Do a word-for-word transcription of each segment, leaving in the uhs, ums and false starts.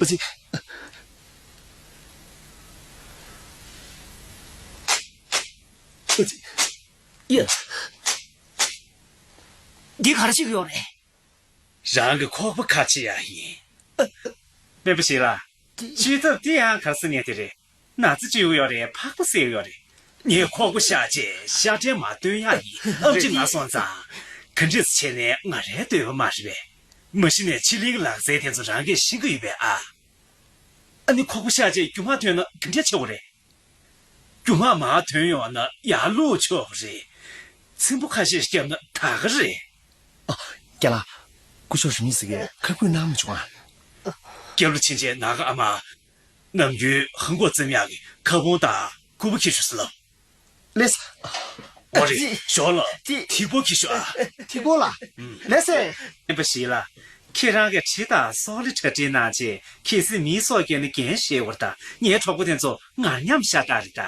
ཨ་ཙི། ཨ་ཙི། ཡ། འདི་ག་རེ་བྱེད་ཀྱི་ཡོད་རེད། རང་གི་ཁོག་པ་ཁ་ཕྱེ་ཡག་ཡིན། སྨན་པ་ཞིག་ལ། བཅོས་ཐབས་དེ་ཡང་ག་རེ་ཟེར་ནས་དེ་རེད། ན་ཚ་བཅོས་ཀྱི་ཡོད་རེད། ཕག་པ་བསད་ཀྱི་ཡོད་རེད། ངས་ཁོག་པ་བཤགས་རྗེས་ཤ་སྐྲན་མར་བཏོན་ཡག་ཡིན། ཨེམ་ཆི་ང་སོང་ཙང་། ག་འདྲས་བྱས་ནས་ང་རའི་འདོད་པ་མ་རེད་པས། མ་གཞི་ནས་ཕྱི་གླིང་གི་ལག་རྩལ་དེ་ཚོ་རང་གིས་ཤེས་ཀྱི་ཡོད་པས་ཨ། ཨ་ནི་ཁོག་པ་བཤགས་རྗེས་རྒྱུ་མ་ཐོན་ན་ག་འདྲས་བྱེད་དགོས་རེད། རྒྱུ་མ་མར་ཐོན་ཡོང་ན་ཡར་བླུགས་ཆོག་གི་རེད། ཚེམ་བུ་ཁ་ཤས་ཤིག་བརྒྱབ་ན་ད་ག་རེད། ཨ། རྒན་ལགས། སྐུ་ཞབས་རིང་མིན་ཟེར་གི་ཁ་ཁུ་གནང་མི་བྱུང་ཨ། སྐྱབས་ལ་ཕྱིན་ཆད་ནང་གི་ཨ་མ། ནམ་རྒྱུན་ཧང་གོ་བཙེམ་ཡག་གི་ཁ་བོང་དང་ཁུར་པོ་འཁྱེར་ཤོག་ཟེར་ལབ། ལགས་སོ། འོ་རེད། ཞོགས་ལ་ཐིགས་པོ་འཁྱེར་ཤོག་ཨ། ཐིགས་པོ་ལགས། ལགས་སོ། སྨན་པ་ཞིག་ལ། ཁྱེད་རང་གི་གྲི་དང་སོག་ལེ་གྲ་སྒྲིག་གནང་རྗེས་གལ་སྲིད་མིའི་སྲོག་སྐྱེལ་ན་འགན་བཞེས་དགོས་རེད་ད། ངའི་གྲོགས་པོ་དེ་ཚོ་ངར་མཉམ་ཤ་སྟག་རེད་ད།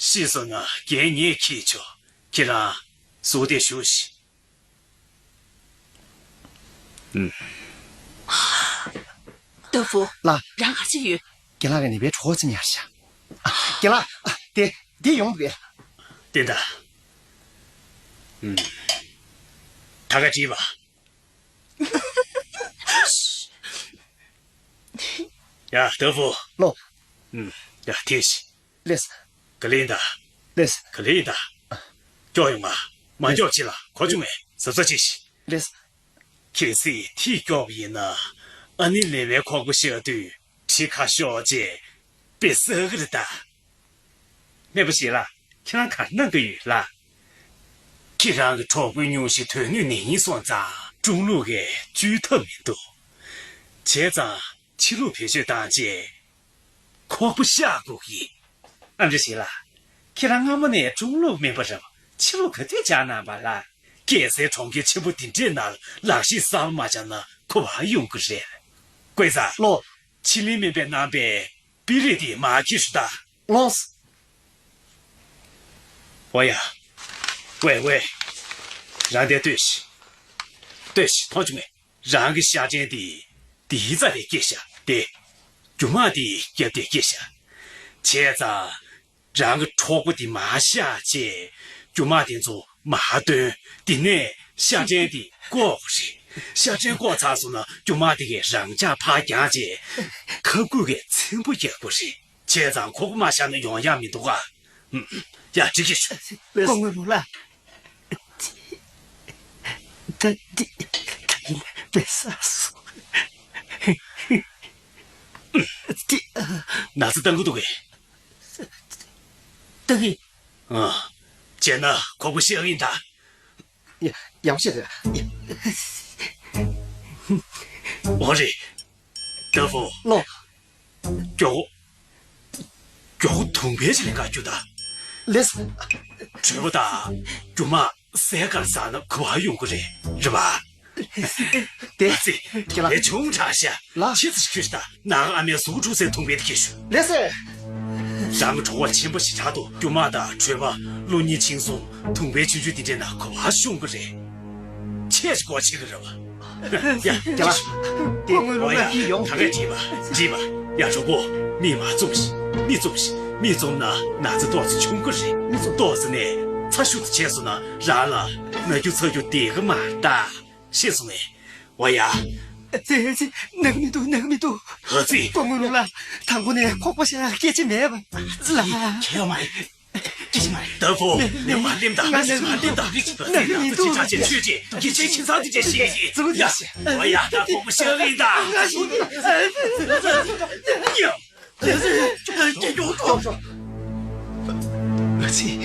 ཤི་སོང་ན་འགན་ངས་འཁྱེར་ཆོག་ཁྱེད་རང་གཟུགས་བདེ་བཞུགས་ཤིག་ཨུམ། ཏ་ཧྥུ། ལགས། རང་ག་ཚོད་ཡོད། རྒན་ལགས་ཀྱིས་ནི་བའི་གྲོགས་ཅི་ཉར་ཤག་རྒན་ལགས། ཨ། དེ་དེ་ཡོང་འདུག་གས། བསྟན་དང་། ཨུམ། ད་ག་བྲིས་པ། ཡ་ཏ་ཧྥུ། ལོ། ཨུམ། ཡ་ཐེངས་ཤིག་ལགས་སོ། ག་ལེ་ཡིན་ད། ལགས་སོ། ག་ལེ་ཡིན་ད། སྐྱོག་ཡོང་མ། མ་སྐྱོག་ཅི་ལ་གོ་བྱུང་ངས་གཟབ་གཟབ་ཅིག་ཤིག་ལགས་སོ། གལ་སྲིད་ཐིག་སྐྱོག་པ་ཡིན་ན། ཨ་ནི་ལེ་བའི་ཁོག་པ་བཤགས་དུས་གྲི་ཁ་ཤོར་རྗེས་དཔེ་བསགས་གི་རེད་ད། སྨན་པ་ཞིག་ལ་ཁྱེད་རང་ག་རེ་གནང་གི་ཡོད་ལགས། ཁྱེད་རང་གི་གྲོགས་པོའི་སྙུང་གཞི་དོན་སྣོད་ནད་ཡིན་སོང་ཙང་ཀྲུང་ལུགས་ཀྱིས་བཅོས་ཐབས་མི་འདུག་བྱས་ཙང་ཕྱི་ལུགས་བེད་སྤྱོད་བཏང་རྗེས། ཁོག་པ་བཤགས་དགོས་ཀྱི། ཨ་འདྲ་ཞིག་ལ། ཁྱེད་རང་སྔ་མོ་ནས་ཀྲུང་ལུགས་སྨན་པ་རེད་པ། ཕྱི་ལུགས་ག་དུས་སྦྱངས་གནང་བ་ལ། རྒྱལ་སའི་གྲོང་ཁྱེར་ཆེན་པོ་འདི་འདྲའི་ནང་ལ་ལག་ཤེས་གསར་པ་མ་སྦྱངས་ན་གོ་བ་ཡོང་གི་རེད། ཀུའེ་ཟ། ལོ། ཕྱི་གླིང་སྨན་པས་གནང་པའི་པི་རིག་དེ་མར་འཁྱེར་ཤོག་ད། ལོས། ཝེ་ཡ། ཝེ་ཝེ། རང་དེ་ལྟོས་ཤིག་ལྟོས་ཤིག་མཐོང་བྱུང་ངས། རང་གི་ཤ་སྐྲན་དེ་འདིའི་རྩ་ལས་སྐྱེས་ཤག་དེ། རྒྱུ་མ་དེ་རྒྱབ་སྟེ་སྐྱེས་ཤག་བྱས་ཙང་། རང་གི་གྲོགས་པོ་དེ་མར་བཤགས་བྱས། རྒྱུ་མ་དེ་ཚོ་མར་བཏོན། དེ་ནས་ཤ་སྐྲན་དེ་བཀོག་དགོས་རེད། ཤ་སྐྲན་བཀོག་ཚར་སོང་ན་རྒྱུ་མ་དེ་གས་རང་འཇགས་ཕར་བརྐྱངས་བྱས། ཁ་ཁུ་གས་ཚེམ་བུ་རྒྱག་དགོས་རེད། བྱས་ཙང་ཁོག་པ་མ་བཤགས་ན་ཡོང་ཡག་མི་འདུག་ག་ཡ། འགྲིག་གི་ཤོག་སྐུ་ངོ་ལགས། ད་འདི་ད་ཡིན་པས་ས་སོ། འདི། ན་ཚ་བཏང་གི་འདུག་གས། བཏང་གི། ཨ། བྱས་ན་ཁོག་པ་བཤགས་ཡིན་ད། ཡ། ཡག་པོ་བྱས་རེད། འོ་རེད། ཏ་ཧྥུ། ལོ། མགྱོགས། མགྱོགས་པོ་དུང་བས་ཅི་ལེན་ག་རྒྱུ་ད། ལགས། གྲོད་པ་དང་རྒྱུ་མ་སའི་ཁར་ཟགས་ན་གོ་བ་ཡོང་གི་རེད། རེད་པ། དེ། ཨ་ཙི། ཁྱེད་ལ། དེ་ཆུང་དྲགས་ཤག་ལ། ཕྱིས་སུ་ཁྱོད་ད་ནང་ཨ་མའི་གཟུགས་འཁྲུག་སའི་དུང་བས་དེ་ཁྱེར་ཤོག་ལགས་སོ། རང་གི་གྲོགས་པོ་ཆེན་པོ་ཞེ་དྲག་འདུག་རྒྱུ་མ་དང་གྲོད་པ། གློ་སྙིང་མཆིན་གསུམ། དུང་བས་ཆུང་ཆུང་དེ་འདྲས་ན་གོ་བ་ཤོང་གི་རེད། ཁྱེད་ཀྱི་སྒོ་ཕྱེ་གི་རེད་པ། ཡ། རྒན་ལགས། དེ། ཨོ་ཡ། ཡིན་ཡོང་། ད་གས་བྲིས་པ། བྲིས་པ། ཡ། གྲོགས་པོ། མིག་མར་བཙུམས་ཤིག་མིག་བཙུམས་ཤིག་མིག་བཙུམས་ན་ན་ཚ་ཏོག་ཙམ་ཆུང་གི་རེད། མིག་བཙུམས་ཏོག་ཙམ་ནས་ཚ་ཤུགས་ཏུ་བྱས་སོང་ན་རང་ལ་ན་རྒྱུ་ཚ་རྒྱུ་བསྡད་གི་མ་རེད་ད། ཤེས་སོང་ངས། ཨོ་ཡ། ཙེ་ཙེ། ན་གི་མི་འདུག་ན་གི་མི་འདུག་ཨ་ཙི། སྐུ་ངོ་ལགས། དང་པོ་ནས་ཁོག་པ་བཤགས་སྐད་ཆ་མེད་པ་ལ། ཁྱེད་མ་རེད། ཏ་ཧྥུ། ནི་མ་ལེམ་ད། ནི་མ་ལེམ་ད། ནི་མ་ལེམ་ད། ནི་མ་ལེམ་ད། ཅི་ཆ་ཆེ་ཆོས་ཅི། ཀྱི་ཆེ་ཁྱིམ་ཚང་དུ་ཅི་ཤེས་ཤེས། ཡ། ཨོ་ཡ། ད་ཁོག་པ་བཤགས་ཡིན་ད། ཡ། ང་ཚོས།